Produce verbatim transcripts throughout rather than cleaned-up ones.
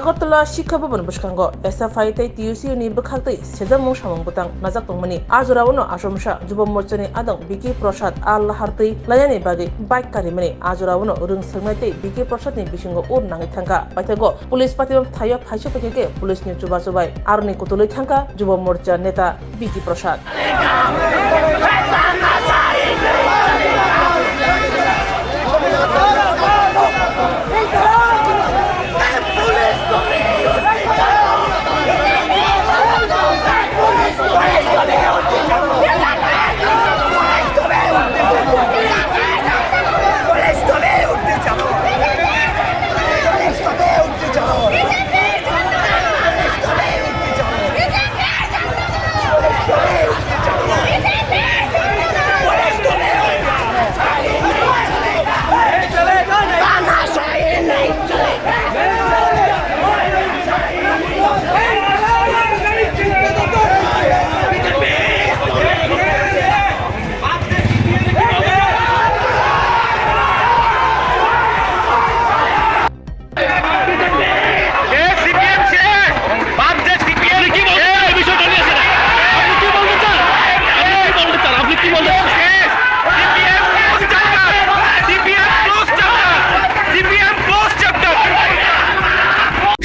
Agartala Shikha Bhavan bwskango S F I tei T U C ni bwkhaktwi sejamung samung bwtang najak tongmani. A jorao no Achomsa Jubo Morcha ni adong B K Prasad a lahar twi lainani bagwi bike karimani. A jorao no rwng swngnai tei B K Prasad ni bisingo ur nangwi thangkha. Paithago police patima thaio phaisa paikha khe police ni chubachu bai aroni kutulwi thangkha Jubo Morcha neta B K Prasad.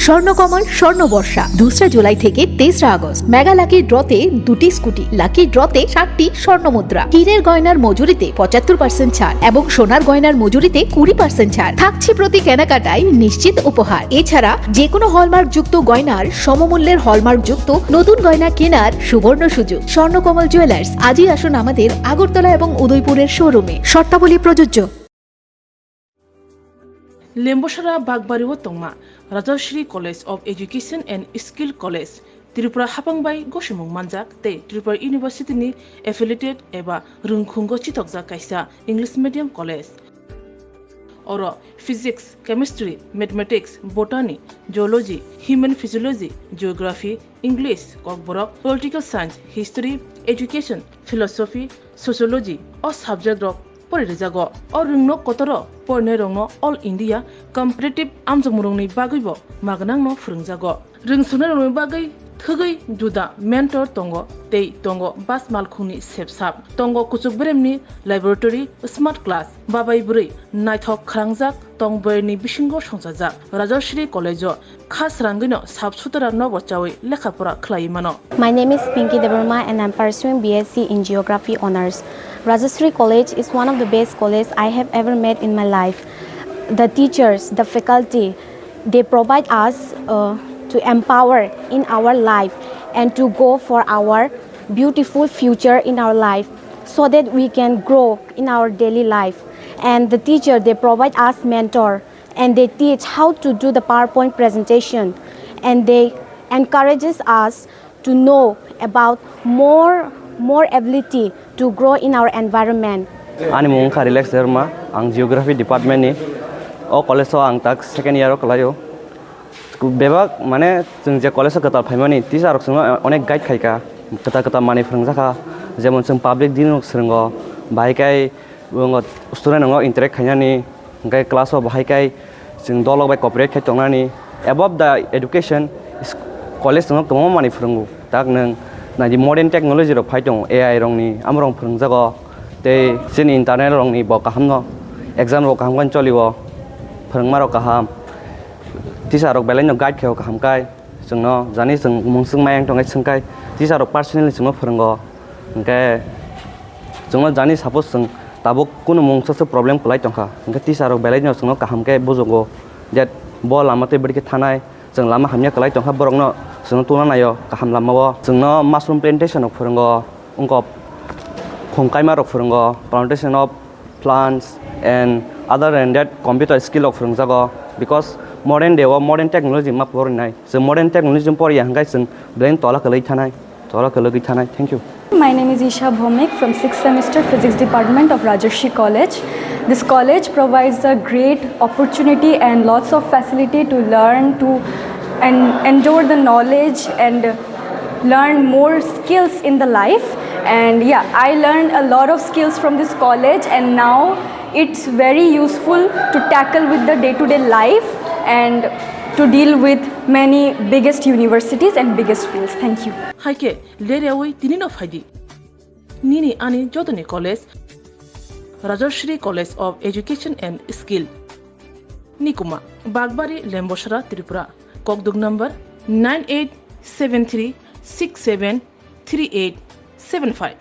Swarnakamal স্বর্ণ বর্ষা, দোসরা জুলাই থেকে তেসরা August. Mega lucky ড্রতে দুটি scooty, lucky ড্রতে সাতটি স্বর্ণ মুদ্রা, হীরের গয়নার মজুরিতে পঁচাত্তর পার্সেন্ট ছাড় এবং সোনার গয়নার মজুরিতে কুড়ি পার্সেন্ট ছাড় থাকছে। প্রতি কেনাকাটায় নিশ্চিত উপহার। এছাড়া যে কোনো হলমার্কযুক্ত গয়নার সমমূল্যের হলমার্কযুক্ত নতুন গয়না কেনার সুবর্ণ সুযোগ। স্বর্ণকমল জুয়েলার্স, আজই আসুন আমাদের আগরতলা এবং উদয়পুরের শোরুমে। শর্তাবলী প্রযোজ্য। Lembosara Bakbari o tongma Rajashree College of Education and Skill College, Tripura hapang bai gosimung manjak tei Tripura University ni affiliated eba rwngkhungo chitokjak kaisa English medium college. Oro physics, chemistry, mathematics, botany, zoology, human physiology, geography, English, Kokborok, political science, history, education, philosophy, sociology o subject rok pori rijago. O rwngno kotoro porinairokno All India competitive amjokmungrokni bagwibo magnangno phwrwngjago. Rwngsoknairokni bagwi thwgwi juda mentor tongo tei tongo bas malkhungni sepsap, tongo kuchuk beremni laboratory, smart class, babai bwrwi naithok khwlangjak tong boyarni bisingo songchajak Rajashree College-o kha srangwino sap sutara nobo chawi lekha pora khlaiwi mano. My name is Pinky Debbarma and I'm pursuing B S C in Geography Honours. Rajashree College is one of the best college I have ever met in my life. The teachers, the faculty, they provide us, uh, to empower in our life and to go for our beautiful future in our life so that we can grow in our daily life. And the teacher, they provide us mentor and they teach how to do the PowerPoint presentation and they encourages us to know about more, more ability to grow in our environment. Ani mung wngkha Relax Debbarma, ang Geography Department ni. O college o ang tak second year o kwlaio. Bebak, mane, chwng je college o kwtal phaimani, teacher rok chwngno onek guide khaikha, kwtal kwtal manwi phwrwngjakha, jemon chwng public din rok swrwngo, bahai khai Bo wngkha student rokno interact khainani, hwnkhe class o bahai khai chwng dolok bai cooperate khai tongnani. Above the education, is-, college chwngno kwbangma manwi phwrwngo. Tak nwng naidi modern technology rok phai tongo, A I rokni, amorok phwrwngjago. Tei chini internal rokni bo kahamno, exam rok kaham khe cholio, phwrwngma rok kaham. Teacher rok belai no guide khaio kaham khai. Chwngno jani chwng mungswk mayang tongkhe swngkhai teacher rok personally chwngno phwrwngo. Hwnkhe chwngno jani suppose chwng tabuk kunu mungsa se problem kwlai tongkha, hwnkhe teacher rok belaino chwngno kaham khe bujugo je bo lama tei bwrwi khe thanai, chwng lama hamya kwlai tongkha borokno chwngno tungna naio kaham lamao. Chwngno mushroom plantation rok phwrwngo, wngkok khum kaima rok phwrwngo, plantation of plants and other than that computer skill rok phwrwngjago, because modern day o modern technology ma porinai. Chwng modern technology poriya hwnkhe chwng belai tola kwlwi thanai, tola kwlwi thanai. Thank you. My name is Isha Bhowmik from sixth semester Physics Department of Rajarshi College. This college provides a great opportunity and lots of facility to learn, to and endure the knowledge and learn more skills in the life. And yeah, I learned a lot of skills from this college, and now it's very useful to tackle with the day-to-day life. And to deal with many biggest universities and biggest fields. Thank you. Hai khe ler yaui tini no phai di. Nini ani jotoni college, Rajashri College of Education and Skill, Nikuma, Bagbari, Lembosra, Tripura. Kokduk number nine eight seven three six seven three eight seven five.